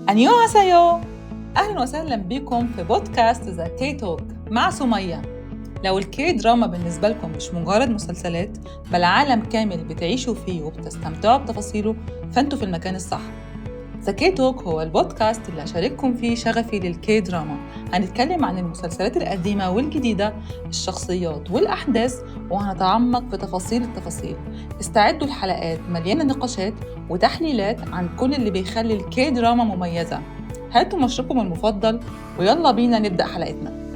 안녕하세요. أهلا وسهلا بكم في بودكاست The K Talk مع سمية. لو ال K-drama بالنسبة لكم مش مجرد مسلسلات بل عالم كامل بتعيشوا فيه وبتستمتعوا بتفاصيله، فانتوا في المكان الصح. The K Talk هو البودكاست اللي هشارككم فيه شغفي لل K-drama. هنتكلم عن المسلسلات القديمة والجديدة، الشخصيات والأحداث، وهنتعمق في تفاصيل التفاصيل. استعدوا لحلقات مليانة نقاشات وتحليلات عن كل اللي بيخلي ال K-drama مميزة. هاتوا مشروبكم المفضل ويلا بينا نبدأ حلقتنا.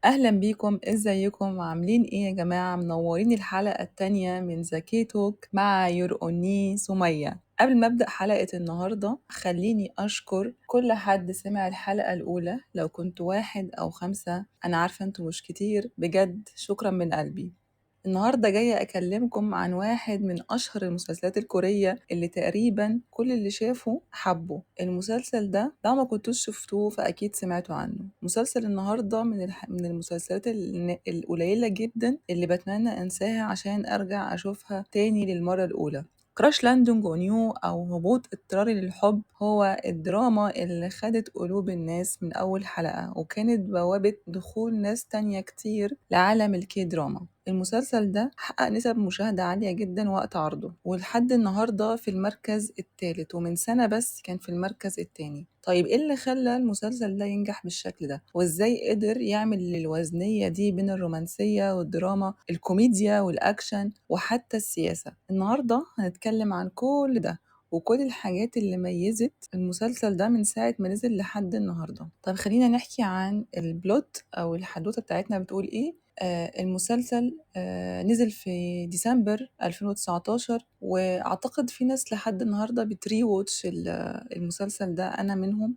اهلا بيكم، ازيكم، عاملين ايه يا جماعه؟ منورين الحلقة الثانية من The K Talk مع your 언니 سميه. قبل ما ابدا حلقة النهارده خليني اشكر كل حد سمع الحلقة الاولى، لو كنت 1 أو 5، انا عارفه انتوا مش كتير، بجد شكرا من قلبي. النهارده جاية اكلمكم عن واحد من اشهر المسلسلات الكورية اللي تقريبا كل اللي شافه حبه. المسلسل ده لو ما كنتوش شفتوه فاكيد سمعتوا عنه. مسلسل النهارده من المسلسلات القليلة جدا اللي بتمنى انساها عشان ارجع اشوفها تاني للمرة الاولى. Crash Landing on You او هبوط اضطراري للحب هو الدراما اللي خدت قلوب الناس من اول حلقة، وكانت بوابه دخول ناس تانية كتير لعالم ال K-drama. المسلسل ده حقق نسب مشاهدة عالية جدا وقت عرضه، ولحد النهاردة في المركز الثالث، ومن سنة بس كان في المركز الثاني. طيب ايه اللي خلى المسلسل ده ينجح بالشكل ده؟ وازاي قدر يعمل الوزنية دي بين الرومانسية والدراما، الكوميديا والأكشن وحتى السياسة؟ النهاردة هنتكلم عن كل ده وكل الحاجات اللي ميزت المسلسل ده من ساعة ما نزل لحد النهاردة. طب خلينا نحكي عن ال plot أو الحدوتة بتاعتنا بتقول ايه. المسلسل نزل في ديسمبر 2019، واعتقد في ناس لحد النهارده بت rewatch المسلسل ده، انا منهم.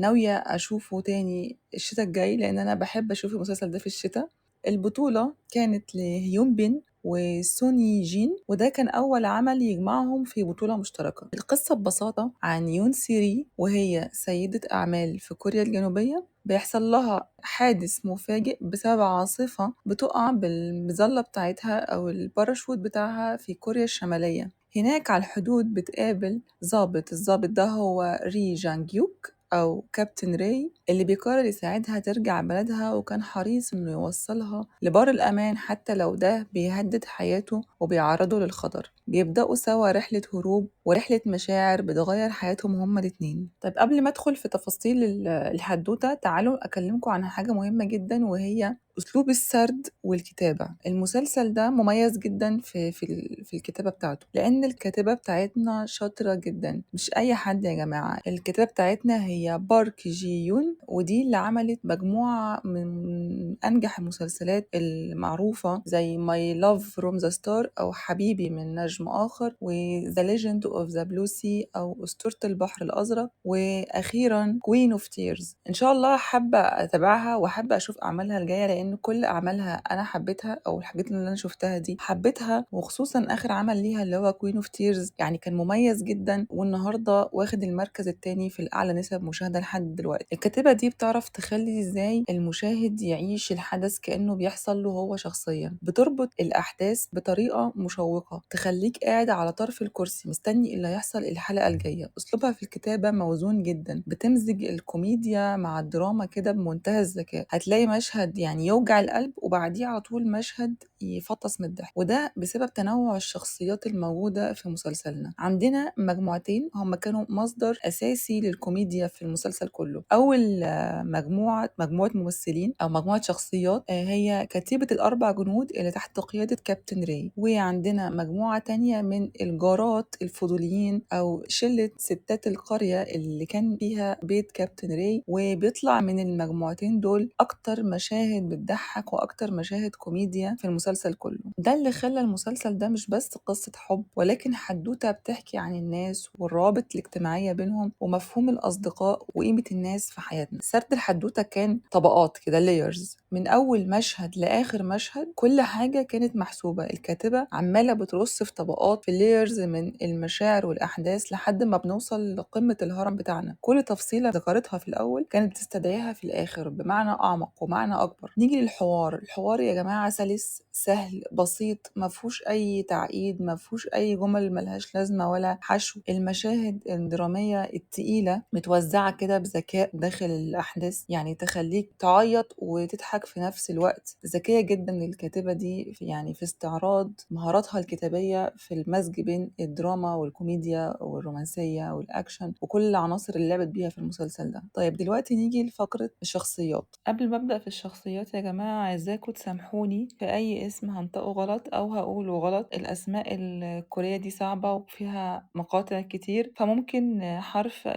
ناوية اشوفه تاني الشتاء الجاي لان انا بحب اشوف المسلسل ده في الشتاء. البطولة كانت لهيون بين وسوني جين، وده كان أول عمل يجمعهم في بطولة مشتركة. القصة ببساطة عن يون سيري، وهي سيدة أعمال في كوريا الجنوبية، بيحصل لها حادث مفاجئ بسبب عاصفة بتقع بالمظلة بتاعتها أو الباراشوت بتاعها في كوريا الشمالية. هناك على الحدود بتقابل ضابط، الضابط ده هو ري جانج يوك أو كابتن ري، اللي بيقرر يساعدها ترجع بلدها، وكان حريص إنه يوصلها لبر الأمان حتى لو ده بيهدد حياته وبيعرضه للخطر. بيبدأوا سوا رحلة هروب ورحلة مشاعر بتغير حياتهم هما الاتنين. طيب قبل ما أدخل في تفاصيل الحدوتة تعالوا أكلمكم عن حاجة مهمة جدا، وهي أسلوب السرد والكتابة. المسلسل ده مميز جدا في الكتابة بتاعته، لأن الكاتبة بتاعتنا شاطرة جدا، مش أي حد يا جماعة. الكاتبة بتاعتنا هي بارك جي يون، ودي اللي عملت مجموعة من أنجح المسلسلات المعروفة زي My Love from the Star أو حبيبي من نجم آخر، و The Legend of the Blue Sea أو أسطورة البحر الأزرق، وأخيرا Queen of Tears. إن شاء الله حابة أتابعها وحابة أشوف أعمالها الجاية، لأن كل أعمالها أنا حبيتها، أو الحاجات اللي أنا شفتها دي حبيتها، وخصوصا آخر عمل ليها اللي هو Queen of Tears، يعني كان مميز جدا، والنهاردة واخد المركز الثاني في الأعلى نسب مشاهدة لحد دلوقتي. الكاتبة دي بتعرف تخلي إزاي المشاهد يعيش الحدث كأنه بيحصل له هو شخصيا، بتربط الأحداث بطريقة مشوقة تخليك قاعد على طرف الكرسي مستني اللي هيحصل الحلقة الجاية. أسلوبها في الكتابة موزون جدا، بتمزج الكوميديا مع الدراما كده بمنتهى الذكاء. هتلاقي مشهد يعني يوجع القلب وبعديه على طول مشهد يفطس من الضحك، وده بسبب تنوع الشخصيات الموجودة في مسلسلنا. عندنا مجموعتين هم كانوا مصدر أساسي للكوميديا في المسلسل كله. أول مجموعة ممثلين أو مجموعة شخصيات هي كتيبة الأربع جنود اللي تحت قيادة كابتن ري، وعندنا مجموعة تانية من الجارات الفضوليين أو شلة ستات القرية اللي كان فيها بيت كابتن ري. وبيطلع من المجموعتين دول أكتر مشاهد بتضحك وأكتر مشاهد كوميديا في المسلسل كله. ده اللي خلى المسلسل ده مش بس قصة حب، ولكن حدوتة بتحكي عن الناس والروابط الاجتماعية بينهم ومفهوم الأصدقاء وقيمة الناس في حياتنا. سرد الحدوتة كان طبقات كده، layers. من أول مشهد لآخر مشهد كل حاجة كانت محسوبة، الكاتبة عمالة بترص في طبقات، في layers من المشاعر والأحداث لحد ما بنوصل لقمة الهرم بتاعنا. كل تفصيلة ذكرتها في الأول كانت بتستدعيها في الآخر بمعنى أعمق ومعنى أكبر. نيجي للحوار. الحوار يا جماعة سلس، سهل، بسيط، ما فيهوش أي تعقيد، ما فيهوش أي جمل ملهاش لازمة ولا حشو. المشاهد الدرامية التقيلة متوزعة كده بذكاء داخل الأحداث، يعني تخليك تعيط وتضحك في نفس الوقت. ذكية جدا الكاتبة دي في استعراض مهاراتها الكتابية في المزج بين الدراما والكوميديا والرومانسية والأكشن وكل العناصر اللي لعبت بيها في المسلسل ده. طيب دلوقتي نيجي لفقرة الشخصيات. قبل ما أبدأ في الشخصيات يا جماعة عايزاكم تسامحوني في أي اسم هنطقه غلط أو هقوله غلط. الأسماء الكورية دي صعبة وفيها مقاطع كتير، فممكن حرف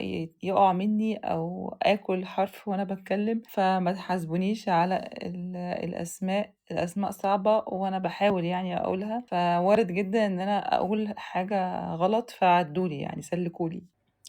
يقع مني أو آكل حرف وأنا بتكلم، فما تحاسبونيش على الأسماء. الأسماء صعبة وأنا بحاول أقولها، فوارد جدا إن أنا أقول حاجة غلط، فعدولي سلكولي.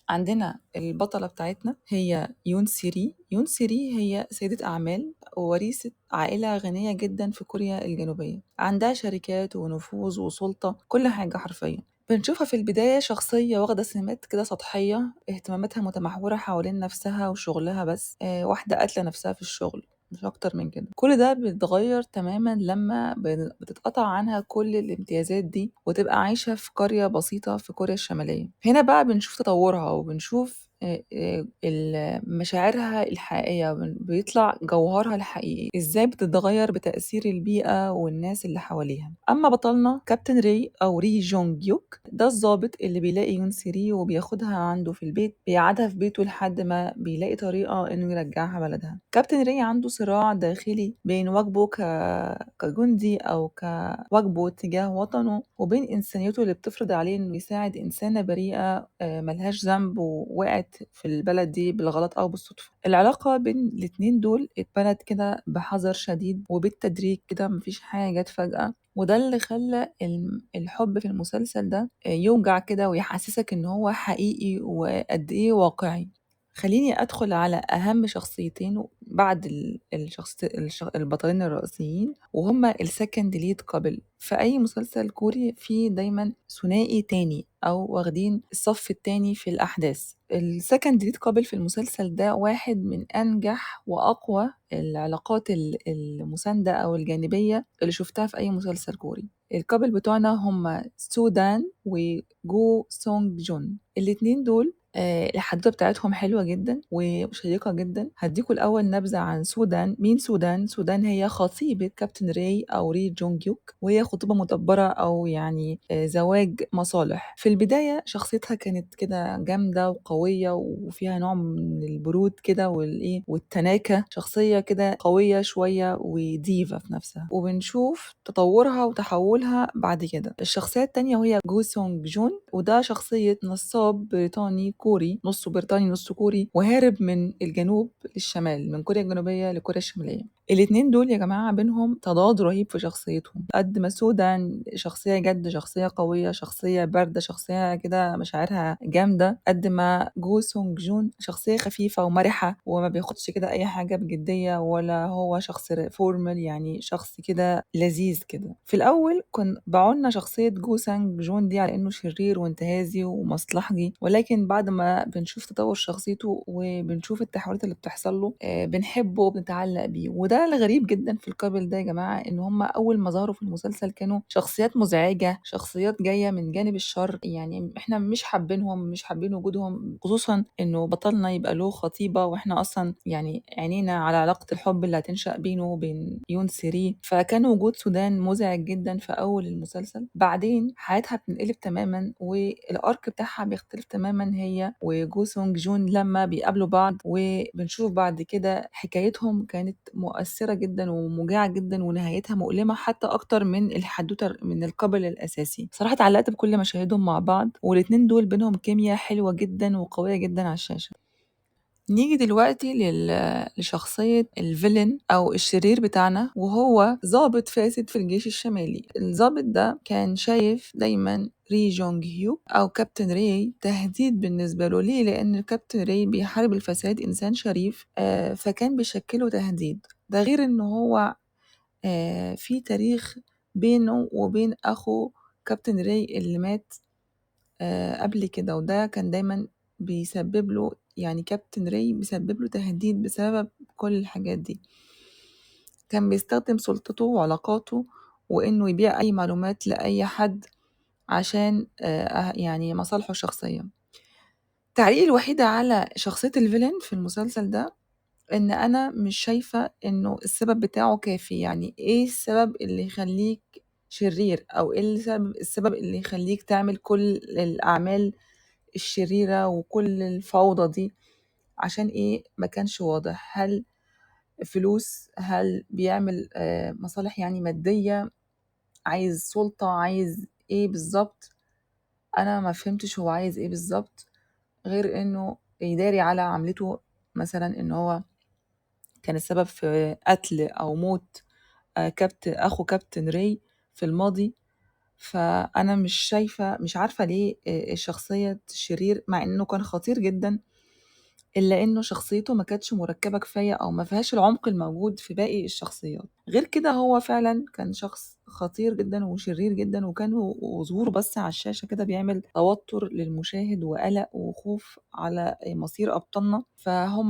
عندنا البطلة بتاعتنا هي يون سيري. يون سيري هي سيدة أعمال ووريثة عائلة غنية جدا في كوريا الجنوبية، عندها شركات ونفوذ وسلطة، كل حاجة حرفيا. بنشوفها في البداية شخصية واخدة سمات كده سطحية، اهتماماتها متمحورة حوالين نفسها وشغلها بس، واحدة قاتلة نفسها في الشغل مش أكتر من كده. كل ده بيتغير تماما لما بتتقطع عنها كل الامتيازات دي وتبقى عايشة في قرية بسيطة في كوريا الشمالية. هنا بقى بنشوف تطورها وبنشوف مشاعرها الحقيقية، بيطلع جوهرها الحقيقي ازاي بتتغير بتأثير البيئة والناس اللي حواليها. أما بطلنا كابتن ري أو ري جونج يوك، ده الضابط اللي بيلاقي يون سيري وبياخدها عنده في البيت، بيقعدها في بيته لحد ما بيلاقي طريقة إنه يرجعها بلدها. كابتن ري عنده صراع داخلي بين واجبه كجندي أو كواجبه تجاه وطنه، وبين إنسانيته اللي بتفرض عليه إنه يساعد إنسانة بريئة، ملهاش ذنب ووقعت في البلد دي بالغلط أو بالصدفة. العلاقة بين الاتنين دول اتبنت كده بحذر شديد وبالتدريج كده، مفيش حاجة جت فجأة، وده اللي خلى الحب في المسلسل ده يوجع كده ويحسسك إن هو حقيقي وقد إيه واقعي. خليني أدخل على أهم شخصيتين بعد البطلين الرئيسيين، وهما ال second lead couple. في أي مسلسل كوري في دايما ثنائي تاني أو واخدين الصف التاني في الأحداث. ال second lead couple في المسلسل ده واحد من أنجح وأقوى العلاقات المساندة أو الجانبية اللي شفتها في أي مسلسل كوري. ال couple بتوعنا هما سودان وجو سونج جون. الاتنين دول الحدوتة بتاعتهم حلوة جدا وشيقة جدا. هديكوا الأول نبذة عن سودان. مين سودان؟ سودان هي خطيبة كابتن ري أو ري جونج يوك، وهي خطوبة مدبرة أو زواج مصالح. في البداية شخصيتها كانت كده جامدة وقوية وفيها نوع من البرود كده والتناكة، شخصية كده قوية شوية وديفا في نفسها، وبنشوف تطورها وتحولها بعد كده. الشخصية التانية وهي جو سونج جون، وده شخصية نصاب بريطاني كوري، نصه بريطاني نصه كوري، وهارب من الجنوب للشمال، من كوريا الجنوبية لكوريا الشمالية. الاتنين دول يا جماعة بينهم تضاد رهيب في شخصيتهم. قد ما سودان شخصية جد، شخصية قوية، شخصية باردة، شخصية كده مشاعرها جامدة، قد ما جو سونج جون شخصية خفيفة ومرحة وما بياخدش كده أي حاجة بجدية، ولا هو شخص formal، يعني شخص كده لذيذ كده. في الأول كان باعولنا شخصية جو سانج جون دي على إنه شرير وانتهازي ومصلحجي، ولكن بعد ما بنشوف تطور شخصيته وبنشوف التحولات اللي بتحصل له، بنحبه وبنتعلق بيه. وده الغريب جدا في ال couple ده يا جماعة، إن هم أول ما ظهروا في المسلسل كانوا شخصيات مزعجة، شخصيات جاية من جانب الشر، يعني إحنا مش حابينهم، مش حابين وجودهم، خصوصا إنه بطلنا يبقى له خطيبة وإحنا أصلا عينينا على علاقة الحب اللي هتنشأ بينه وبين يون سيري. فكان وجود سودان مزعج جدا في أول المسلسل. بعدين حياتها بتنقلب تماما والأرك بتاعها بيختلف تماما هي وجو سونج جون لما بيقابلوا بعض، وبنشوف بعد كده حكايتهم كانت مؤثرة جدا وموجعة جدا ونهايتها مؤلمة حتى أكتر من الحدوتة من ال couple الأساسي. صراحة اتعلقت بكل مشاهدهم مع بعض، والاتنين دول بينهم كيمياء حلوة جدا وقوية جدا على الشاشة. نيجي دلوقتي لشخصية ال villain أو الشرير بتاعنا، وهو ضابط فاسد في الجيش الشمالي. الضابط ده كان شايف دايما ري جونج هيوك أو كابتن ري تهديد بالنسبة له. ليه؟ لأن كابتن ري بيحارب الفساد، إنسان شريف، فكان بيشكله تهديد. ده غير إن هو في تاريخ بينه وبين أخو كابتن راي اللي مات قبل كده، وده كان دايما بيسبب له، يعني كابتن راي بيسبب له تهديد بسبب كل الحاجات دي. كان بيستخدم سلطته وعلاقاته وإنه يبيع أي معلومات لأي حد عشان يعني مصالحه الشخصية. التعليق الوحيد على شخصية الفيلن في المسلسل ده إن أنا مش شايفة إنه السبب بتاعه كافي. يعني إيه السبب اللي يخليك شرير، أو إيه السبب اللي يخليك تعمل كل الأعمال الشريرة وكل الفوضى دي؟ عشان إيه؟ ما كانش واضح. هل فلوس؟ هل بيعمل مصالح يعني مادية؟ عايز سلطة؟ عايز إيه بالظبط؟ أنا ما فهمتش هو عايز إيه بالظبط، غير إنه يداري على عملته، مثلا إن هو كان السبب في قتل أو موت أخو كابتن راي في الماضي. فأنا مش عارفة ليه الشخصية الشرير، مع إنه كان خطير جدا، إلا إنه شخصيته ما كانتش مركبة كفاية أو ما فيهاش العمق الموجود في باقي الشخصيات. غير كده هو فعلا كان شخص خطير جدا وشرير جدا، وكان وظهوره بس على الشاشة كده بيعمل توتر للمشاهد وقلق وخوف على مصير أبطالنا.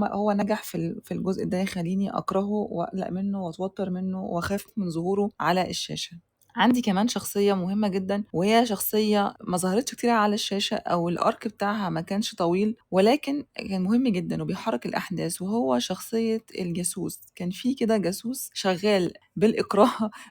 هو نجح في الجزء ده يخليني أكرهه وأقلق منه وأتوتر منه وأخاف من ظهوره على الشاشة. عندي كمان شخصية مهمة جدا، وهي شخصية ما ظهرتش كتير على الشاشة أو الأرك بتاعها ما كانش طويل، ولكن كان مهم جدا وبيحرك الأحداث، وهو شخصية الجاسوس. كان في كده جاسوس شغال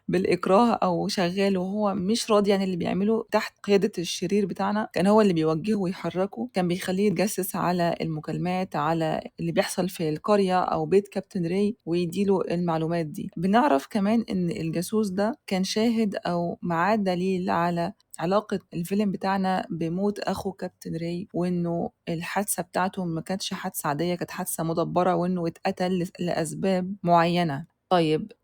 بالإكراه أو شغال وهو مش راضي عن اللي بيعمله، تحت قيادة الشرير بتاعنا. كان هو اللي بيوجهه ويحركه، كان بيخليه يتجسس على المكالمات، على اللي بيحصل في القرية أو بيت كابتن راي، ويديله المعلومات دي. بنعرف كمان إن الجاسوس ده كان شاهد أو معاه دليل على علاقة الفيلم بتاعنا بموت أخو كابتن راي، وإنه الحادثة بتاعته ما كانتش حادثة عادية، كانت حادثة مدبرة، وإنه اتقتل لأسباب معينة.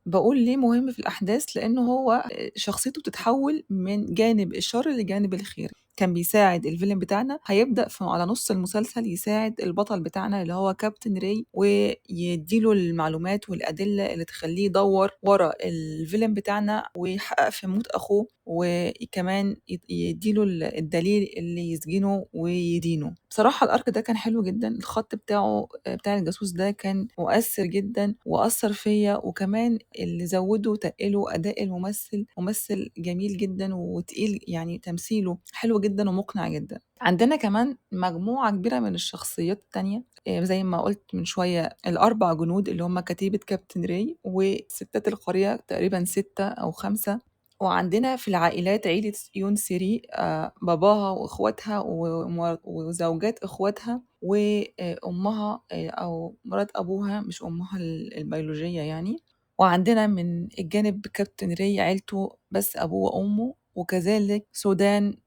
بقول ليه مهم في الأحداث؟ لأنه هو شخصيته بتتحول من جانب الشر لجانب الخير. كان بيساعد الفيلم بتاعنا، هيبدأ على نص المسلسل يساعد البطل بتاعنا اللي هو كابتن راي، ويديله المعلومات والأدلة اللي تخليه يدور ورا الفيلم بتاعنا ويحقق في موت أخوه، وكمان يديله الدليل اللي يسجنه ويدينه. بصراحة الأرك ده كان حلو جدا، الخط بتاع الجاسوس ده كان مؤثر جدا وأثر فيا، وكمان اللي زوده وتقله أداء الممثل، ممثل جميل جدا وتقيل، يعني تمثيله حلو جدا ومقنع جدا. عندنا كمان مجموعة كبيرة من الشخصيات التانية، زي ما قلت من شوية الأربع جنود اللي هم كتيبة كابتن راي وستات القرية تقريبا 6 أو 5. وعندنا في العائلات عيلة يون سيري، باباها وإخواتها وزوجات إخواتها وأمها، أو مرات أبوها، مش أمها البيولوجية يعني. وعندنا من الجانب كابتن راي عيلته بس أبوه وأمه، وكذلك سودان،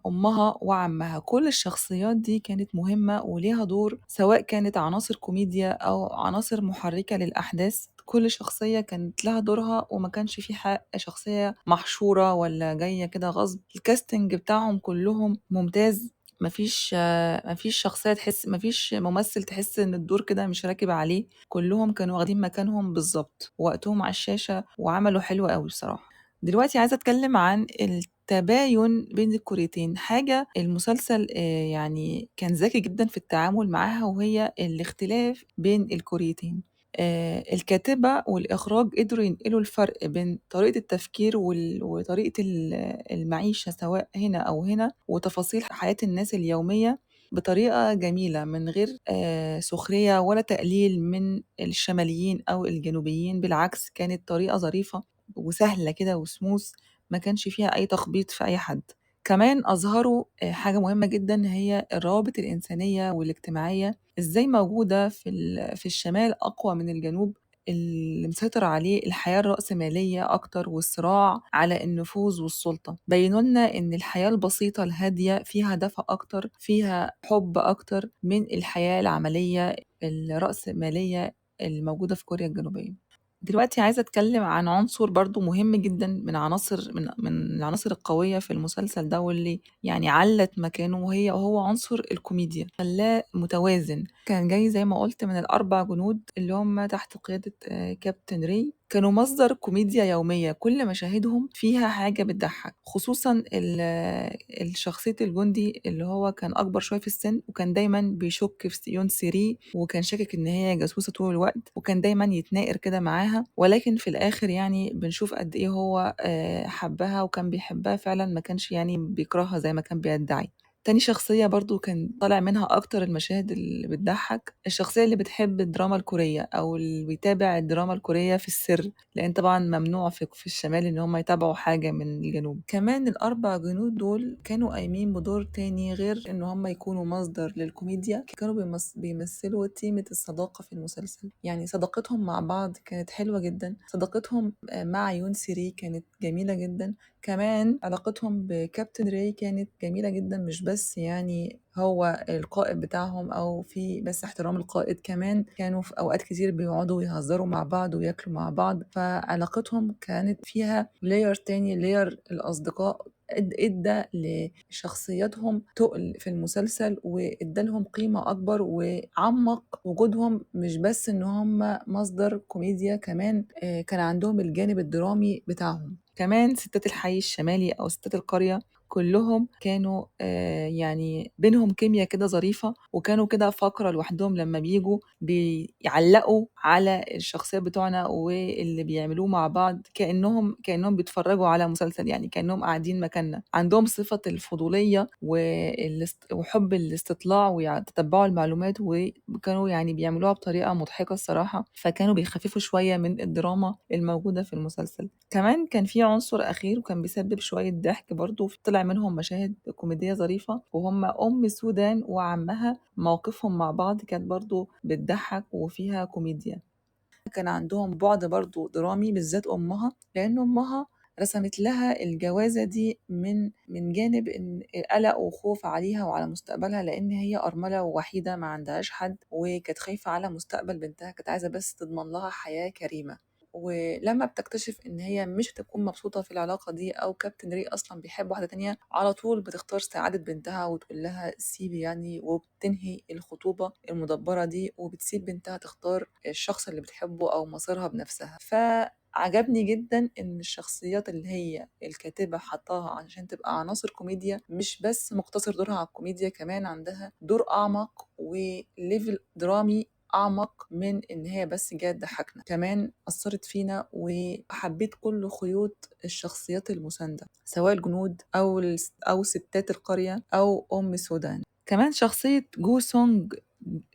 أمها وعمها. كل الشخصيات دي كانت مهمة وليها دور، سواء كانت عناصر كوميديا أو عناصر محركة للأحداث. كل شخصية كانت لها دورها، وما كانش في حق شخصية محشورة ولا جاية كده غصب. الكاستنج بتاعهم كلهم ممتاز، مفيش شخصية تحس، مفيش ممثل تحس إن الدور كده مش راكب عليه، كلهم كانوا واخدين مكانهم بالظبط وقتهم على الشاشة وعملوا حلو قوي بصراحة. دلوقتي عايزة أتكلم عن التباين بين الكوريتين، حاجة المسلسل كان ذكي جدا في التعامل معاها، وهي الاختلاف بين الكوريتين. الكاتبة والإخراج قدروا ينقلوا الفرق بين طريقة التفكير وطريقة المعيشة سواء هنا أو هنا، وتفاصيل حياة الناس اليومية بطريقة جميلة من غير سخرية ولا تقليل من الشماليين أو الجنوبيين. بالعكس كانت طريقة ظريفة وسهلة كده وسموث، ما كانش فيها أي تخبيط في أي حد. كمان أظهروا حاجة مهمة جدا، هي الروابط الإنسانية والاجتماعية إزاي موجودة في الشمال أقوى من الجنوب، اللي مسيطر عليه الحياة الرأسمالية أكتر والصراع على النفوذ والسلطة. بينوا لنا إن الحياة البسيطة الهادية فيها دفء أكتر، فيها حب أكتر من الحياة العملية الرأسمالية الموجودة في كوريا الجنوبية. دلوقتي عايزة أتكلم عن عنصر برضو مهم جدا من عناصر من العناصر القوية في المسلسل ده، واللي يعني علت مكانه، وهو عنصر الكوميديا، خلاه متوازن. كان جاي زي ما قلت من الأربع جنود اللي هم تحت قيادة كابتن ري، كانوا مصدر كوميديا يومية، كل مشاهدهم فيها حاجة بتضحك، خصوصا الشخصية الجندي اللي هو كان أكبر شوية في السن، وكان دايما بيشك في يون سيري، وكان شاكك إن هي جاسوسة طول الوقت، وكان دايما يتناقر كده معاها، ولكن في الآخر يعني بنشوف قد إيه هو حبها وكان بيحبها فعلا، ما كانش يعني بيكرهها زي ما كان بيدعي. تاني شخصية برضو كان طالع منها أكتر المشاهد اللي بتضحك، الشخصية اللي بتحب الدراما الكورية أو اللي بيتابع الدراما الكورية في السر، لأن طبعا ممنوع في الشمال إن هم يتابعوا حاجة من الجنوب. كمان الأربع جنود دول كانوا قايمين بدور تاني غير إن هم يكونوا مصدر للكوميديا، كانوا بيمثلوا تيمة الصداقة في المسلسل. يعني صداقتهم مع بعض كانت حلوة جدا، صداقتهم مع يون سيري كانت جميلة جدا، كمان علاقتهم بكابتن ري كانت جميلة جدا، مش بس يعني هو القائد بتاعهم أو في بس احترام القائد، كمان كانوا في أوقات كتير بيقعدوا ويهزروا مع بعض وياكلوا مع بعض، فعلاقتهم كانت فيها layer تاني، layer الأصدقاء، ادى لشخصياتهم تقل في المسلسل وادى لهم قيمة أكبر وعمق وجودهم، مش بس إن هم مصدر كوميديا، كمان كان عندهم الجانب الدرامي بتاعهم. كمان ستات الحي الشمالي أو ستات القرية كلهم كانوا يعني بينهم كيمياء كده ظريفة، وكانوا كده فقرة لوحدهم لما بيجوا بيعلقوا على الشخصية بتوعنا واللي بيعملوه مع بعض، كأنهم بيتفرجوا على مسلسل، يعني كأنهم قاعدين مكاننا. عندهم صفة الفضولية وحب الاستطلاع ويتتبعوا المعلومات، وكانوا يعني بيعملوها بطريقة مضحكة الصراحة، فكانوا بيخففوا شوية من الدراما الموجودة في المسلسل. كمان كان في عنصر أخير وكان بيسبب شوية ضحك برضو، طلع منهم مشاهد كوميدية ظريفة، وهم أم سودان وعمها، موقفهم مع بعض كانت برضو بتضحك وفيها كوميديا. كان عندهم بعد برضو درامي، بالذات أمها، لأن أمها رسمت لها الجوازة دي من جانب إن قلق وخوف عليها وعلى مستقبلها، لأن هي أرملة ووحيدة ما عندهاش حد، وكانت خايفة على مستقبل بنتها، كانت عايزة بس تضمن لها حياة كريمة. ولما بتكتشف إن هي مش هتكون مبسوطة في العلاقة دي، أو كابتن ري أصلا بيحب واحدة تانية، على طول بتختار سعادة بنتها وتقول لها سيبي يعني، وبتنهي الخطوبة المدبرة دي، وبتسيب بنتها تختار الشخص اللي بتحبه أو مصيرها بنفسها. فعجبني جدا إن الشخصيات اللي هي الكاتبة حطاها عشان تبقى عناصر كوميديا، مش بس مقتصر دورها على الكوميديا، كمان عندها دور أعمق و level درامي أعمق من إن هي بس جاية تضحكنا. كمان أثرت فينا، وحبيت كل خيوط الشخصيات المساندة، سواء الجنود أو ستات القرية أو أم سودان. كمان شخصية جو سونج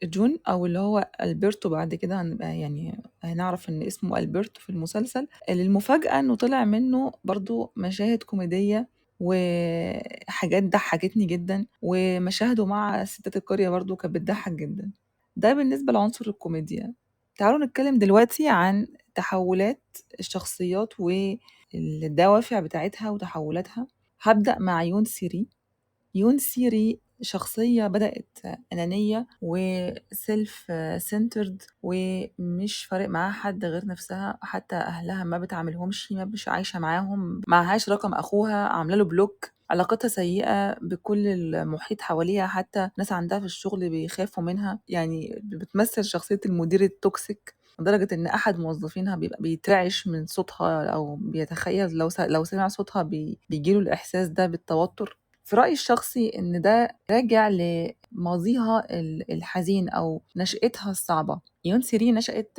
جون، أو اللي هو ألبرتو، بعد كده هنبقى يعني هنعرف إن اسمه ألبرتو في المسلسل. المفاجأة إنه طلع منه برضو مشاهد كوميدية وحاجات ضحكتني جدا، ومشاهده مع ستات القرية برضو كانت بتضحك جدا. ده بالنسبة لعنصر الكوميديا. تعالوا نتكلم دلوقتي عن تحولات الشخصيات والدوافع بتاعتها وتحولاتها. هبدأ مع يون سيري. يون سيري شخصية بدأت أنانية و self centered، ومش فارق معاها حد غير نفسها، حتى أهلها ما بتعاملهمش، ما مش عايشة معاهم، معهاش رقم أخوها، عاملة له block، علاقتها سيئة بكل المحيط حواليها، حتى ناس عندها في الشغل بيخافوا منها. يعني بتمثل شخصية المدير ال toxic، لدرجة إن أحد موظفينها بيبقى بيترعش من صوتها، أو بيتخيل لو سمع صوتها بيجيله الإحساس ده بالتوتر. في رأيي الشخصي إن ده راجع لماضيها الحزين أو نشأتها الصعبة. يون سيري نشأت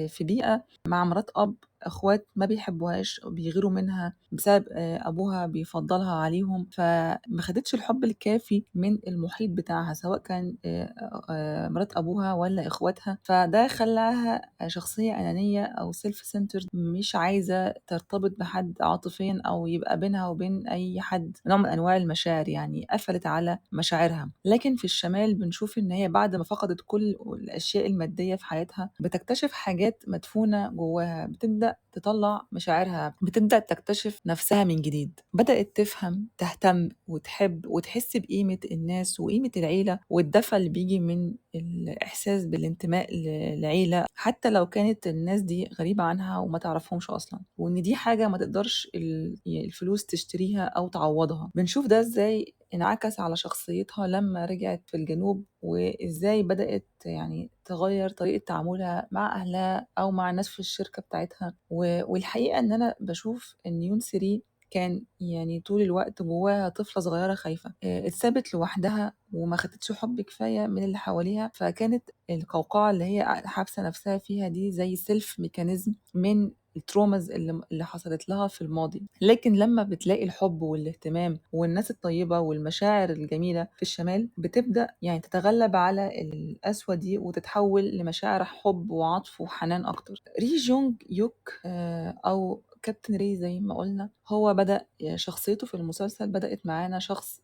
في بيئة مع مرات أب، أخوات ما بيحبوهاش وبيغيروا منها بسبب أبوها بيفضلها عليهم، فما خدتش الحب الكافي من المحيط بتاعها، سواء كان مرات أبوها ولا إخواتها. فده خلاها شخصية أنانية أو self centered، مش عايزة ترتبط بحد عاطفيا أو يبقى بينها وبين أي حد نوع من أنواع المشاعر، يعني قفلت على مشاعرها. لكن في الشمال بنشوف إن هي بعد ما فقدت كل الأشياء المادية في حياتها، بتكتشف حاجات مدفونة جواها، بتبدأ تطلع مشاعرها، بتبدأ تكتشف نفسها من جديد، بدأت تفهم، تهتم وتحب وتحس بقيمة الناس وقيمة العيلة والدفء اللي بيجي من الإحساس بالانتماء لعيلة حتى لو كانت الناس دي غريبة عنها وما تعرفهمش أصلا، وإن دي حاجة ما تقدرش الفلوس تشتريها أو تعوضها. بنشوف ده إزاي انعكس على شخصيتها لما رجعت في الجنوب، وإزاي بدأت يعني تغير طريقة تعاملها مع أهلها أو مع الناس في الشركة بتاعتها. والحقيقة إن أنا بشوف إن يون سيري كان يعني طول الوقت جواها طفلة صغيرة خايفة، اتسابت لوحدها وما خدتش حب كفاية من اللي حواليها، فكانت القوقعة اللي هي حابسة نفسها فيها دي زي self mechanism من ال traumas اللي حصلت لها في الماضي. لكن لما بتلاقي الحب والاهتمام والناس الطيبة والمشاعر الجميلة في الشمال، بتبدأ يعني تتغلب على القسوة دي وتتحول لمشاعر حب وعطف وحنان أكتر. ري جونج يوك أو كابتن ري زي ما قلنا، هو بدأ شخصيته في المسلسل بدأت معانا شخص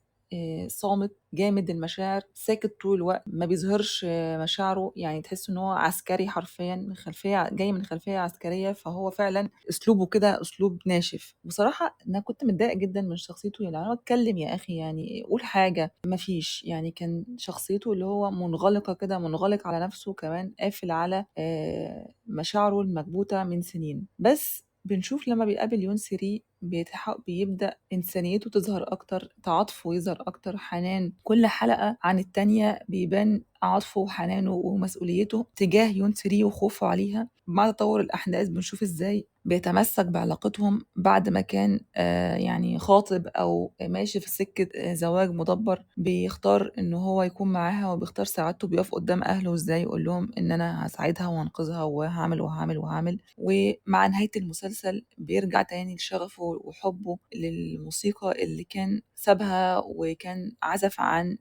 صامت جامد المشاعر، ساكت طول الوقت، ما بيظهرش مشاعره، يعني تحس ان هو عسكري حرفيا، من خلفية جاي من خلفية عسكرية، فهو فعلا اسلوبه كده اسلوب ناشف. بصراحة انا كنت متضايقة جدا من شخصيته، يعني انا اتكلم يا اخي، يعني قول حاجة، ما فيش، يعني كان شخصيته اللي هو منغلقه كده، منغلق على نفسه، كمان قافل على مشاعره المكبوته من سنين. بس بنشوف لما بيقابل يون سيري بيبدأ إنسانيته تظهر أكتر، تعاطفه يظهر أكتر، حنان. كل حلقة عن التانية بيبان عاطفه وحنانه ومسؤوليته تجاه يون سيري وخوفه عليها. مع تطور الأحداث بنشوف إزاي بيتمسك بعلاقتهم بعد ما كان يعني خاطب أو ماشي في سكة زواج مدبر، بيختار إن هو يكون معاها وبيختار سعادته، بيقف قدام أهله إزاي يقول لهم إن أنا هساعدها وهنقذها وهعمل وهعمل وهعمل. ومع نهاية المسلسل بيرجع تاني لشغفه وحبه للموسيقى اللي كان سابها وكان عزف عن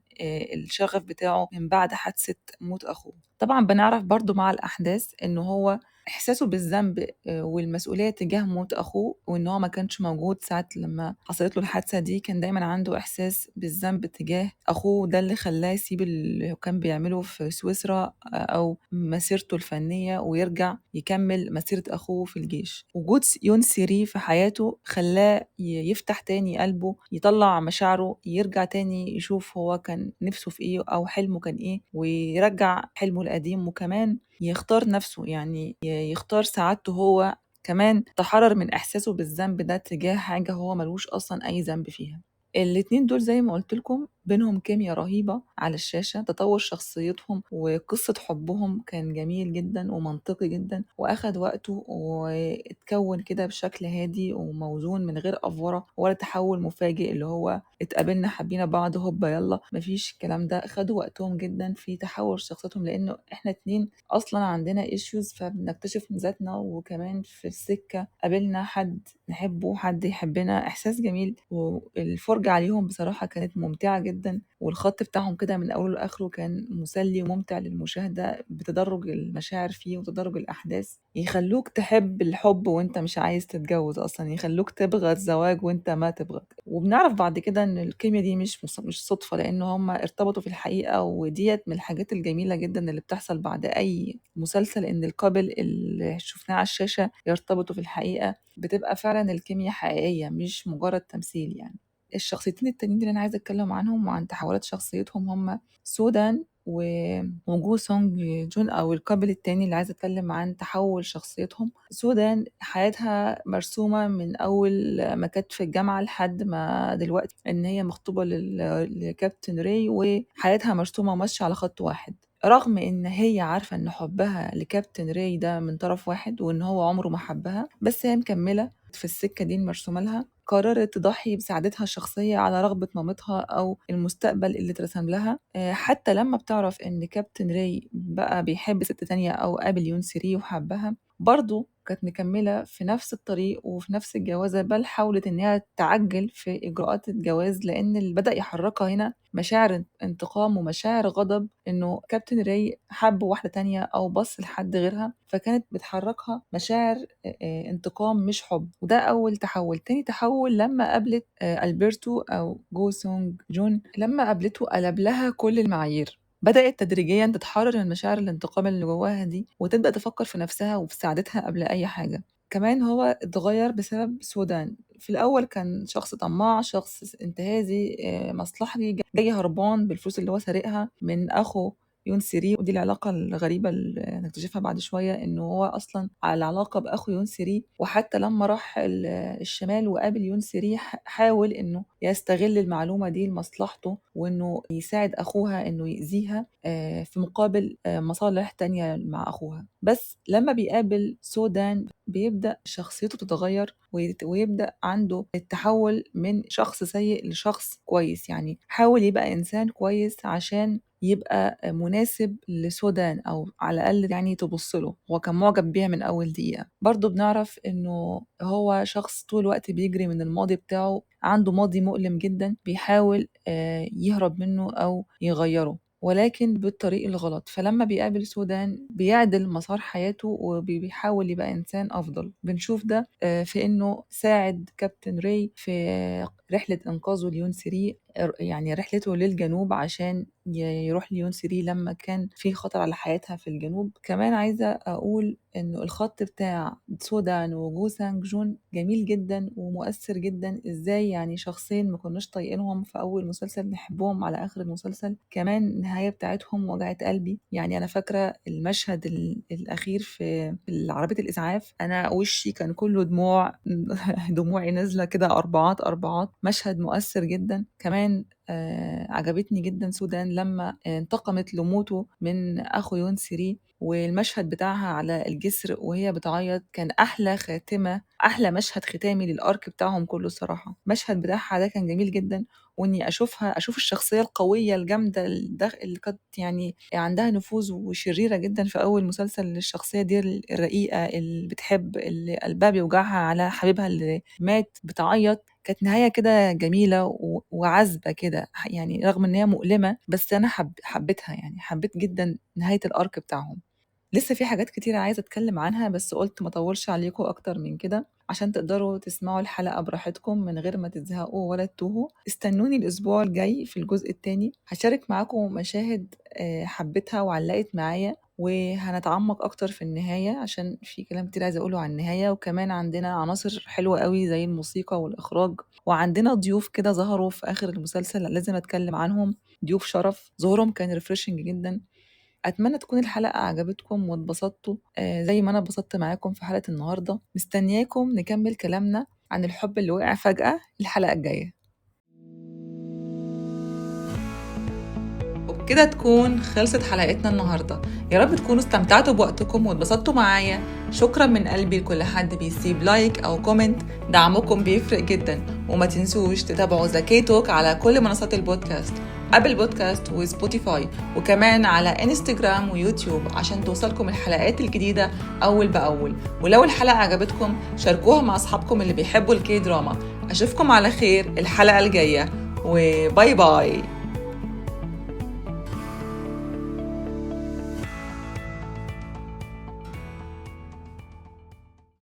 الشغف بتاعه من بعد حادثة موت أخوه. طبعا بنعرف برضو مع الأحداث إن هو إحساسه بالذنب والمسؤولية تجاه موت أخوه، وإن هو ما كانش موجود ساعة لما حصلت له الحادثة دي، كان دايما عنده إحساس بالذنب تجاه أخوه، ده اللي خلاه يسيب اللي كان بيعمله في سويسرا أو مسيرته الفنية ويرجع يكمل مسيرة أخوه في الجيش. وجود يون سيري في حياته خلاه يفتح تاني قلبه، يطلع مشاعره، يرجع تاني يشوف هو كان نفسه في إيه أو حلمه كان إيه، ويرجع حلمه القديم، وكمان يختار نفسه، يعني يختار سعادته هو كمان، تحرر من إحساسه بالذنب ده تجاه حاجة هو ملوش أصلا أي ذنب فيها. الاتنين دول زي ما قلت لكم بينهم كيمياء رهيبة على الشاشة، تطور شخصيتهم وقصة حبهم كان جميل جدا ومنطقي جدا، وأخد وقته واتكون كده بشكل هادي وموزون من غير أفورة ولا تحول مفاجئ اللي هو اتقابلنا حبينا بعض هوبا يلا، مفيش الكلام ده. خدوا وقتهم جدا في تحول شخصيتهم، لأنه احنا اتنين أصلا عندنا issues، فبنكتشف من ذاتنا، وكمان في السكة قابلنا حد نحبه حد يحبنا، إحساس جميل. والفرجة عليهم بصراحة كانت ممتعة جدا، والخط بتاعهم كده من أوله لآخره كان مسلي وممتع للمشاهدة، بتدرج المشاعر فيه وتدرج الأحداث، يخلوك تحب الحب وانت مش عايز تتجوز أصلا، يخلوك تبغى الزواج وانت ما تبغى. وبنعرف بعد كده ان الكيمياء دي مش صدفة، لأن هم ارتبطوا في الحقيقة، وديت من الحاجات الجميلة جدا اللي بتحصل بعد أي مسلسل، ان القابل اللي شفناه على الشاشة يرتبطوا في الحقيقة، بتبقى فعلا الكيمياء حقيقية مش مجرد تمثيل. يعني الشخصيتين التانيين اللي أنا عايزة أتكلم عنهم وعن تحولات شخصيتهم هم سودان وجو سونج جون، أو ال couple التاني اللي عايزة أتكلم عن تحول شخصيتهم. سودان حياتها مرسومة من أول ما كانت في الجامعة لحد ما دلوقتي، إن هي مخطوبة لكابتن ري، وحياتها مرسومة وماشية على خط واحد، رغم إن هي عارفة إن حبها لكابتن ري ده من طرف واحد وإن هو عمره ما حبها، بس هي مكملة في السكة دي المرسومة لها. قررت تضحي بسعادتها الشخصية على رغبة مامتها أو المستقبل اللي اترسم لها. حتى لما بتعرف إن كابتن ري بقى بيحب ست تانية أو قابل يون سيري وحبها، برضو كانت مكملة في نفس الطريق وفي نفس الجوازة، بل حاولت إنها تعجل في إجراءات الجواز، لأن اللي بدأ يحركها هنا مشاعر انتقام ومشاعر غضب إنه كابتن ري حب واحدة تانية أو بص لحد غيرها، فكانت بتحركها مشاعر انتقام مش حب. وده أول تحول. تاني تحول لما قابلت ألبرتو أو جو سونج جون، لما قابلته قلب لها كل المعايير، بدأت تدريجيا تتحرر من مشاعر الانتقام اللي جواها دي، وتبدأ تفكر في نفسها وفي سعادتها قبل أي حاجة. كمان هو اتغير بسبب سودان. في الأول كان شخص طماع، شخص انتهازي، مصلحجي، جاي هربان بالفلوس اللي هو سارقها من أخو يون سيري، ودي العلاقة الغريبة اللي هنكتشفها بعد شوية إنه هو أصلا على علاقة بأخو يون سيري. وحتى لما راح الشمال وقابل يون سيري حاول إنه يستغل المعلومة دي لمصلحته، وإنه يساعد أخوها إنه يأذيها في مقابل مصالح تانية مع أخوها. بس لما بيقابل سودان بيبدأ شخصيته تتغير، ويبدأ عنده التحول من شخص سيء لشخص كويس. يعني حاول يبقى إنسان كويس عشان يبقى مناسب لسودان، أو على الأقل يعني تبص له، هو كان معجب بيها من أول دقيقة. برضو بنعرف إنه هو شخص طول الوقت بيجري من الماضي بتاعه، عنده ماضي مؤلم جدا بيحاول يهرب منه أو يغيره، ولكن بالطريق الغلط. فلما بيقابل سودان بيعدل مسار حياته وبيحاول يبقى إنسان أفضل. بنشوف ده في إنه ساعد كابتن ري في رحلة إنقاذه ليون سيري، يعني رحلته للجنوب عشان يروح ليون سيري لما كان في خطر على حياتها في الجنوب. كمان عايزة أقول إنه الخط بتاع سودان وجو سانج جون جميل جدا ومؤثر جدا. إزاي يعني شخصين ما كناش طايقينهم في أول مسلسل نحبهم على آخر المسلسل. كمان النهاية بتاعتهم وجعت قلبي. يعني أنا فاكرة المشهد الأخير في عربية الإسعاف، أنا وشي كان كله دموع دموعي نازلة كده أربعات أربعات. مشهد مؤثر جدا. كمان عجبتني جدا سودان لما انتقمت لموته من أخو يون سيري، والمشهد بتاعها على الجسر وهي بتعيط كان أحلى خاتمة، أحلى مشهد ختامي لل arc بتاعهم كله الصراحة. المشهد بتاعها ده كان جميل جدا، وإني أشوف الشخصية القوية الجامدة اللي كانت يعني عندها نفوذ وشريرة جدا في أول مسلسل، للشخصية دي الرقيقة اللي بتحب، اللي قلبها بيوجعها على حبيبها اللي مات، بتعيط. كانت نهاية كده جميلة وعذبة كده، يعني رغم إن هي مؤلمة بس أنا حبيتها، يعني حبيت جدا نهاية الأرك بتاعهم. لسه في حاجات كتيرة عايزة أتكلم عنها، بس قلت ما أطولش عليكم أكتر من كده عشان تقدروا تسمعوا الحلقة براحتكم من غير ما تزهقوا ولا تتوهوا. استنوني الأسبوع الجاي في الجزء الثاني، هشارك معاكم مشاهد حبيتها وعلقت معايا، وهنتعمق أكتر في النهاية عشان في كلام كتير عايزة أقوله عن النهاية. وكمان عندنا عناصر حلوة قوي زي الموسيقى والإخراج، وعندنا ضيوف كده ظهروا في آخر المسلسل لازم أتكلم عنهم، ضيوف شرف ظهورهم كان ريفريشنج جدا. أتمنى تكون الحلقة عجبتكم واتبسطتوا زي ما أنا اتبسطت معاكم في حلقة النهاردة. مستنياكم نكمل كلامنا عن الحب اللي وقع فجأة الحلقة الجاية. وبكده تكون خلصت حلقتنا النهاردة. يا رب تكونوا استمتعتوا بوقتكم واتبسطتوا معايا. شكرا من قلبي لكل حد بيسيب like أو comment، دعمكم بيفرق جدا. وما تنسوش تتابعوا The K Talk على كل منصات البودكاست، Apple Podcast و Spotify، وكمان على انستجرام ويوتيوب عشان توصلكم الحلقات الجديدة أول بأول. ولو الحلقة عجبتكم شاركوها مع أصحابكم اللي بيحبوا ال K-drama. أشوفكم على خير الحلقة الجاية، و bye bye.